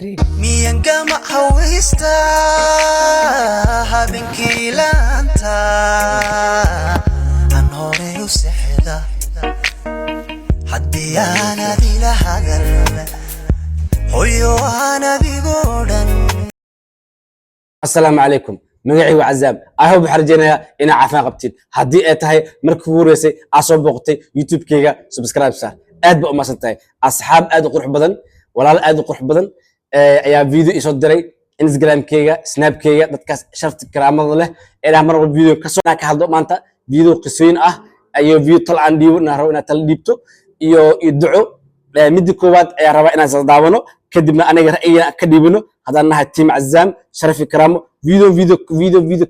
Miyangama hawista habeenkii laanta aan horey u sexda, haddii aanad ila hadal, hoyo aan adigoo dhan. Asalaamu calaykum. Magacii waa Cazaam. I hope, waxaan rajeynayaa inaa caafimaad qabtiin. Haddii ay tahay markii ugu horeysay aad soo booqatay YouTube-kayga, subscribe saar. Aad ba u mahadsan tahay. Asxaab aad u qurux badan, walaalo aad u qurux badan ayaa video isoo diray Instagram-kayga, Snap-kayga. Dadkaas sharafta karaamada leh ee dhaha mar walba video kasoo ka hadlo. Maanta video qisooyin ah iyo video tal aan dhiibo, inaan rabo inaad tala dhiibto iyo duco. Midda koowaad ayaa rabaa inaan isla daawano, kadibna aniga ra'yiga ka dhiibano haddaan nahay team Cazaam Sharafi Karaamo. Video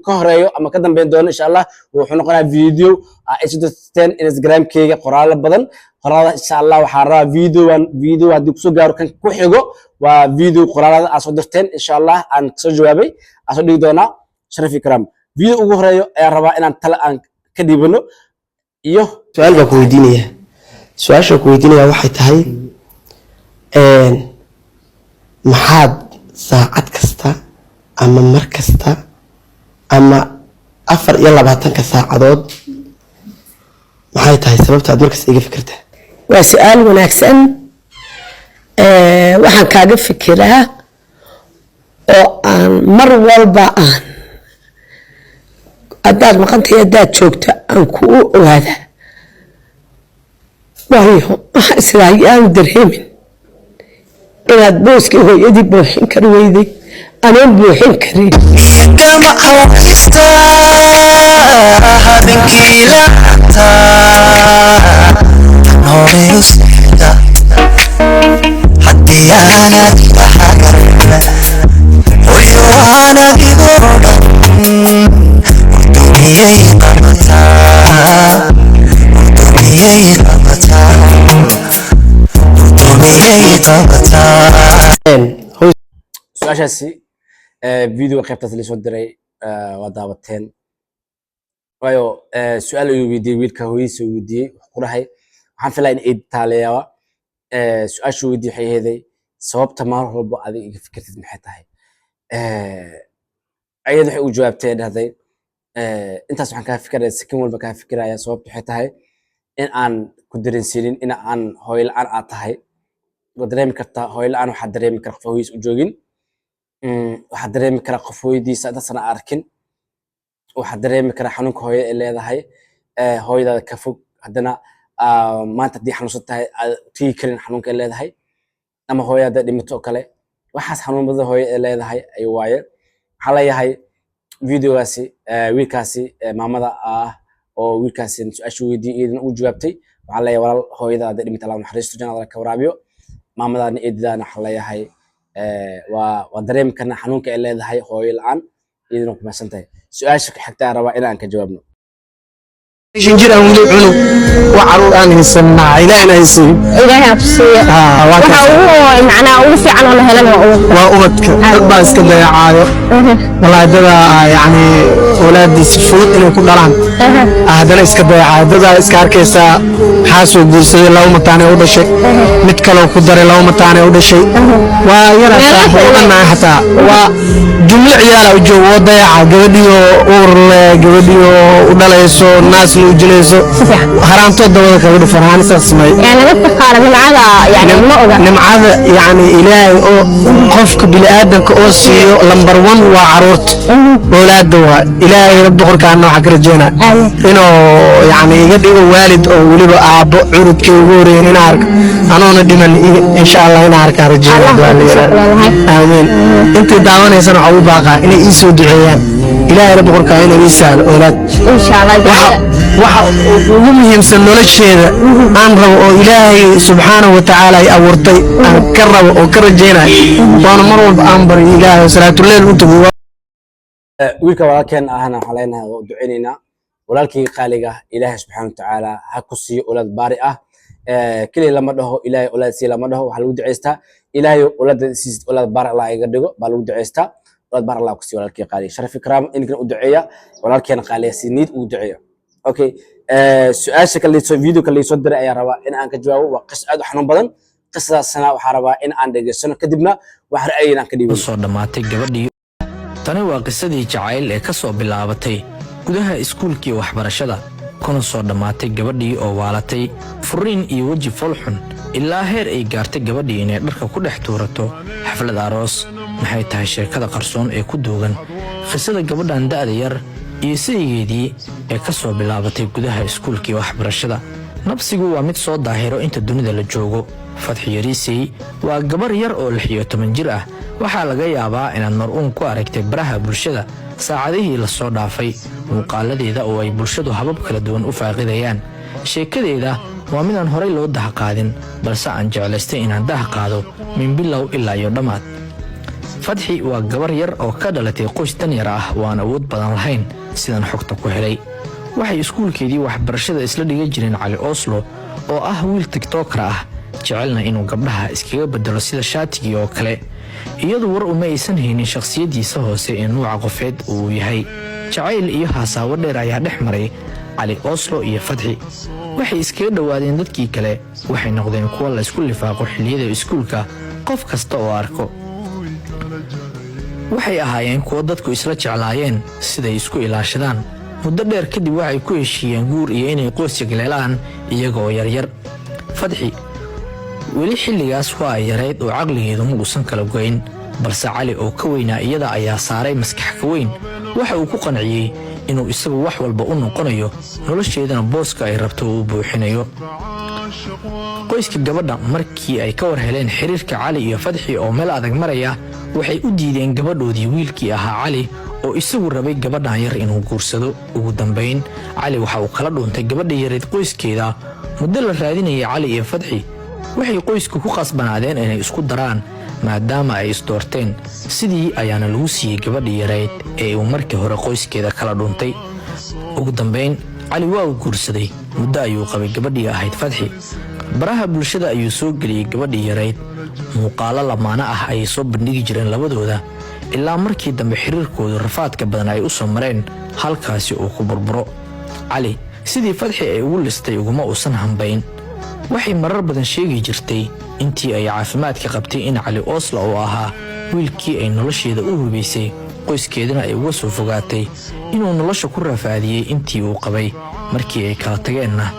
ka horeeyo ama ka dambeyn doono, insha Allah, wuxuu noqonayaa video ay soo dirteen Instagram-kayga, qoraallo badan, qoraalada. Insha Allah waxaan rabaa videoan, video haddii kusoo gaaro kan ku xigo, waa video qoraalada aad soo dirteen, insha Allah aan kasoo jawaabay, aan soo dhigi doonaa. Sharafi Karaamo, video ugu horeeyo ayaan rabaa inaan tale aan ka dhiibano iyo Su-aal baan ku weydiinaya. Su-aasha ku weydiinaya waxay tahay, maxaad saacad kasta ama mar kasta ama 24-ka saacadood, maxay tahay sababta aad markasta iga fikirtaa? Waa su-aal wanaagsan. Waxaan kaaga fikiraa oo aan mar walba aan haddaad maqantahay, haddaad joogto, aan kuu ogaadaa, waayo waxaan islaa yaanu dareemin inaad booskii hooyadii buuxin kari weyday, anoon buuxin karin. Miyangama hawista habeenkii laanta aan horey u sexda, haddii aanad ila hadal, hoyo aan adigoo dhan, hurdo miyay qabataa? Hurdo miyay qabataa? Hurdo miyay qabataa? Hooy. Su-aashaasi video qaybtaas laisoo diray waa daawateen, waayo su-aal ayuu weydiiyey wiilka, hooyadiisa uu weydiiyey. Wuxuu ku dhahay, waxaan filaya in eid taaleyawa. Su-aashu weydiiyey waxay aheeday, sababta maalin walba adiga iga fikirtid maxay tahay? Ayada waxay u jawaabtay, dhahday, intaas waxaan kaa fikiraya, sakin walba kaa fikiraya, sababta waxay tahay in aan ku dareensiinin in aan hooyo la-aan aad tahay. Waad dareemi kartaa hooyo la-aan, waxaad dareemi kara qof hooyadiis u joogin. Waxaad dareemi karaa qof hooyadiisa intaasana arkin. Waxaad dareemi karaa xanuunka hooyada ay leedahay. Hooyadaada ka fog, haddana maanta haddii xanuunsan tahay aad tegi karin, xanuunka ay leedahay, ama hooyada hadday dhimato oo kale, waxaas xanuun badan hooyada ay leedahay ayuu waaye. Waxaan leeyahay videogaasi wiilkaasi, maamada ah oo wiilkaasi su-aasha weydiiyey, iyadana u jawaabtay, waxaan leeyahay, walaal, hooyada hadday dhimata, Allah naxariisto, jannada ka waraabiyo. Maamadaana, eedadaana, waxaan leeyahay waa dareemi karnaa xanuunka ay leedahay hooyo la-aan. Iyadana ku mahadsan tahay. Su-aasha xigta aan rabaa in aan ka jawaabno. Shan jir aan weli cunug wax caruur aan haysanaa, Ilaahna haysiin. Ilaahay ha ku siiyo. Ah, waa waxa kaas. Ugu macnaha ugu fiican oo la helana waa ubadka. Waa ubadka. Dad baa iska dayacaayo, walaahi. Dadaa yacni awlaadiisa si fudud inay ku dhalaan, haddana iska dayacaayo. Dadaa iska arkaysaa, xaasuu guursaday, laba mataanay u dhashay, mid kaloo ku daray, laba mataanay u dhashay. Waa yara saaxiibanahay, xataa waa jumlo ciyaala u joogo oo dayaca, gabadhiioo uur leh, gabadhiioo u dhalayso, naas nuujinayso, haraantood dabada kaga dhufan. Ani saas samay. Yani dadka qaar nimcada yani ma oga. Nimcada yani Ilaahay oo qofka bini'aadanka oo siiyo, number one waa caruurta, awlaada. Waa Ilaahay boqorkaana waxaa ka rajeynaa inuu yani iga dhigo waalid oo weliba aabbo curudkii ugu horeeyeen inaan arko anoona dhiman, insha Allah inaan arkaan rajeynaa. Allah Duaa la ku yiraahdo. leedahay. Aamiin. Intay daawanaysana waxaa ugu baaqaa inay ii soo duceeyaan Ilaahay boqorkaa inuu ii sahlo awlaad. Insha Allah. Waxa ugu muhiimsan nolosheeda aan rabo oo Ilaahay subxaanahu watacaala ay abuurtay aan ka rabo oo ka rajaynayo, waana mar walba aan baryo Ilaahay salaatuleyl u tago. Wiilka walaalkeen ahna waxaan leenahay, waa u ducaynaynaa, walaalkii qaaliga ah, Ilaahay subxaana watacaala ha ku siiyo awlaad baari ah. Keliya lama dhaho Ilaahay awlaad sii, lama dhaho. Waxaa lagu ducaystaa, Ilaahay awlaada siisid, awlaad baari Allah iga dhigo baa lagu ducaystaa. Awlaad baar Allah ku siiyo, walaalkii qaaliga. Sharafi karaam inkana u duceeya walaalkeena qaaliga, si niid ugu duceeya. Okay, su-aasha kale, video kale soo diray ayaa rabaa in aan ka jawaabo. Waa qis aad u xanuun badan. Qisadaasna waxaa rabaa in aan dhegeysano, kadibna wax ra'yi inaan ka dhiibano. Soo dhammaatay gabadhii. Tani waa qisadii jacayl ee ka soo bilaabatay gudaha iskuulkii waxbarashada, kuna soo dhammaatay gabadhii oo waalatay, furiin iyo weji foolxun, ilaa heer ay gaartay gabadhii inay dharka ku dhex tuurato xaflad aroos. Maxay tahay sheekada qarsoon ee ku duugan qisada gabadhan da'da yar iyo saygeedii ee ka soo bilaabatay gudaha iskuulkii waxbarashada? Nabsigu waa mid soo daahiro inta dunida la joogo. Fadxi Yariisey waa gabar yar oo 16 jir ah. Waxaa laga yaabaa inaad mar-uun ku aragtay baraha bulshada saacadihii la soo dhaafay muuqaaladeeda oo ay bulshadu habab kala duwan u faaqidayaan. Sheekadeeda waa midaan horay loo dahqaadin, balse aan jeclaystay inaan dah qaado min bilow ilaa iyo dhammaad. Fadxi waa gabar yar oo ka dhalatay qoys danyar ah oo aan awood badan lahayn. Sidaan xogta ku helay, waxay iskuulkeedii waxbarashada isla dhigan jireen Cali Oslo, oo ah wiil TikToker ah, jecelna inuu gabdhaha iskaga bedelo sida shaatigii oo kale. Iyadu war uma aysan haynin shakhsiyaddiisa hoose ee nuuca qofeed uu yahay. Jacayl iyo haasaawo dheer ayaa dhex maray Cali Oslo iyo Fadxi. Waxay iskaga dhowaadeen dadkii kale. Waxay noqdeen kuwa la isku lifaaqo xilliyada iskuulka qof kasta oo arko. Waxay ahaayeen kuwo dadku isla jeclaayeen siday isku ilaashadaan. Muddo dheer kadib waxay ku heshiiyeen guur iyo inay qoys yagleelaan iyaga oo yaryar. Fadxi weli xilligaas waa ay yarayd oo caqligeedu ma uusan kala goyn, balse Cali oo ka weynaa iyada ayaa saaray maskax ka weyn. Waxa uu ku qanciyey inuu isagu wax walba u noqonayo, nolosheedana booska ay rabto uu buuxinayo. Qoyska gabadha markii ay ka war heleen xiriirka Cali iyo Fadxi oo meel adag maraya, waxay u diideen gabadhoodii wiilkii ahaa Cali, oo isagu rabay gabadhan yar inuu guursado. Ugu dambayn Cali waxa uu kala dhuuntay gabadha yareed qoyskeeda. Muddo la raadinayay Cali iyo Fadxi, waxay qoysku ku qasbanaadeen inay isku daraan maadaama ay isdoorteen. Sidii ayaana lagu siiyey gabadha yareyd ee uu markii hore qoyskeeda kala dhuuntay. Ugu dambayn Cali waa uu guursaday. Muddo ayuu qabay gabadhii ahayd Fadxi. Baraha bulshada ayuu soo geliyey gabadhii yarayd. Muuqaalo lamaano ah ayay soo bandhigi jireen labadooda, ilaa markii dambe xiriirkoodu rafaadka badan ay u soo mareen halkaasi uu ku burburo. Cali sidii Fadxi ay ugu listay uguma uusan hambayn. Waxay marar badan sheegi jirtay intii ay caafimaadka qabtay in Cali Oosla oo ahaa wiilkii ay nolosheeda u hubaysay, qoyskeedana ay uga soo fogaatay, inuu nolosha ku rafaadiyey intii uu qabay, markii ay kala tageenna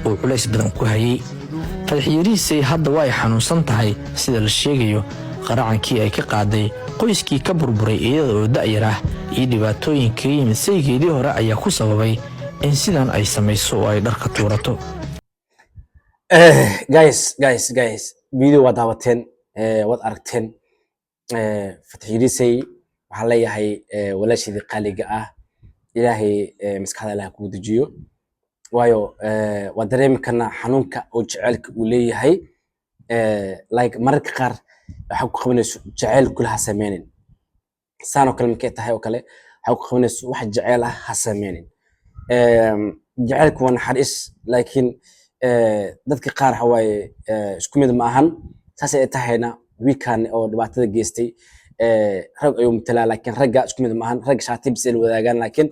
uu culays badan ku hayay. Fadxiyariisay hadda waa ay xanuunsan tahay, sida la sheegayo. Qaracankii ay ka qaaday qoyskii ka burburay iyada oo da'yar ah iyo dhibaatooyin kaga yimid saygeedii hore ayaa ku sababay in sidan ay samayso oo ay dharka tuurato. Guys, guys, guys, video waa daawateen, waad aragteen. Fatxiirisay waxaan leeyahay, walaasheedii qaaliga ah, Ilaahay maskaxda Ilaah kugu dejiyo, waayo waa dareemi karnaa xanuunka oo jaceylka uu leeyahay. Like mararka qaar waxaa ku qabanayso jaceyl kule ha sameynin saan oo kale. Markay tahay oo kale waxaa ku qabanayso wax jaceyl ah ha sameynin. Jaceylku waa naxariis, laakiin dadka qaar waxa waaye isku mid ma ahan. Saas ay tahayna, wiilkan oo dhibaatada geystay rag ayuu matalaa, laakiin ragga isku mid ma ahan. Ragga shaati bis ay wadaagaan, laakiin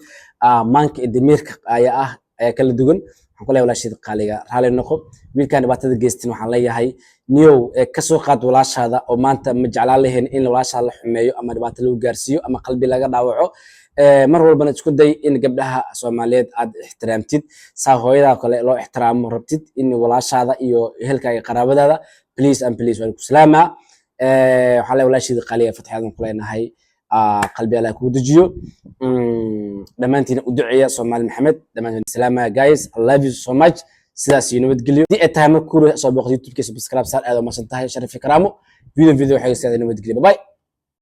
maanka iyo damiirka ayaa ah ayaa kala duwan. Waxaan ku leeyahay, walaasheeda qaaliga, raali noqo. Wiilkan dhibaatada geystin waxaan leeyahay, niyow, kasoo qaad walaashaada oo maanta ma jeclaan lahayn in walaashaada la xumeeyo ama dhibaato lagu gaarsiiyo ama qalbi laga dhaawaco. Mar walbana isku day in gabdhaha Soomaaliyeed aad ixtiraamtid, saa hooyadaa kale loo ixtiraamo rabtid in walaashaada iyo ehelkaaga, qaraabadaada. Please and please, waan ku salaamaa. Waxaan leeyahay, walaasheeda qaaliga Fatxiyaadan ku leenahay, qalbi Allah kugu dejiyo. Dhammaantiina u duceeya Soomaali Maxamed. Dhammaantiin salaama guys, I love you so much. Sidaas iyo nabadgelyo. Haddii ay tahay marka kuuri soo booqdo YouTube-kiisa, subscribe saar. Aad u mahadsan tahay. Sharafi karaamo. Video video waxay sidaa nabadgelyo. Bye bye.